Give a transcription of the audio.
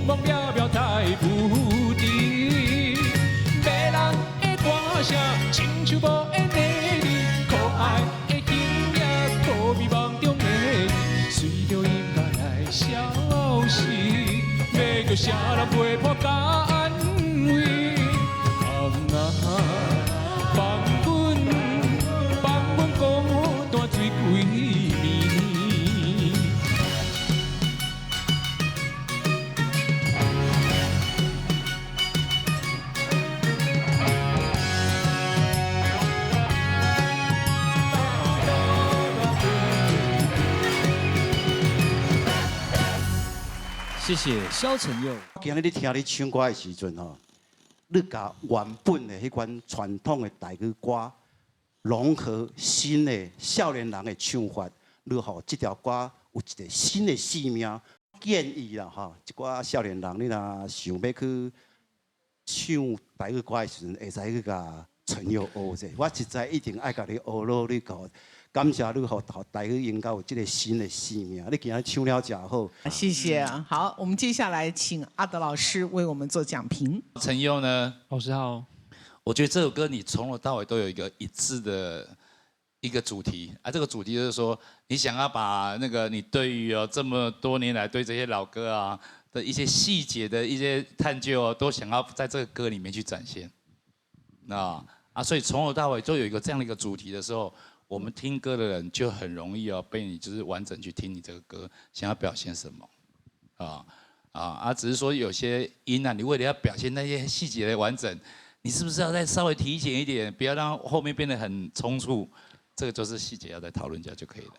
茫渺渺太無知。迷人的歌聲，親像無緣的你，可愛的形影，可美夢中的你，隨著音樂來消失，欲叫啥人陪伴佮安慰？啊，放阮，放阮孤單醉規暝。謝謝蕭承佑。今日你聽你唱歌的時陣吼，你共原本的彼款傳統的台語歌融合新的少年人的唱法，你予這條歌有一個新的生命。建議啦吼，一寡少年人，你若想欲去唱台語歌的時陣，會使去共承佑學者。我實在一定愛共你學落，你個感謝你，予台語音樂有這個新的生命。你今日唱了誠好。謝謝。好，我們接下來請阿德老師為我們做講評。承佑呢？老師好。我覺得這首歌你從頭到尾都有一個一致的一個主題啊，這個主題就是說，你想要把那個你對於哦這麼多年來對這些老歌啊的一些細節的一些探究哦，都想要在這個歌裡面去展現。那啊，所以從頭到尾都有一個這樣的一個主題的時候，我們聽歌的人就很容易哦被你就是完整去聽你這個歌想要表現什麼啊啊啊！只是說有些音啊，你為了要表現那些細節的完整，你是不是要再稍微提前一點，不要讓後面變得很匆促？這個就是細節要再討論一下就可以了。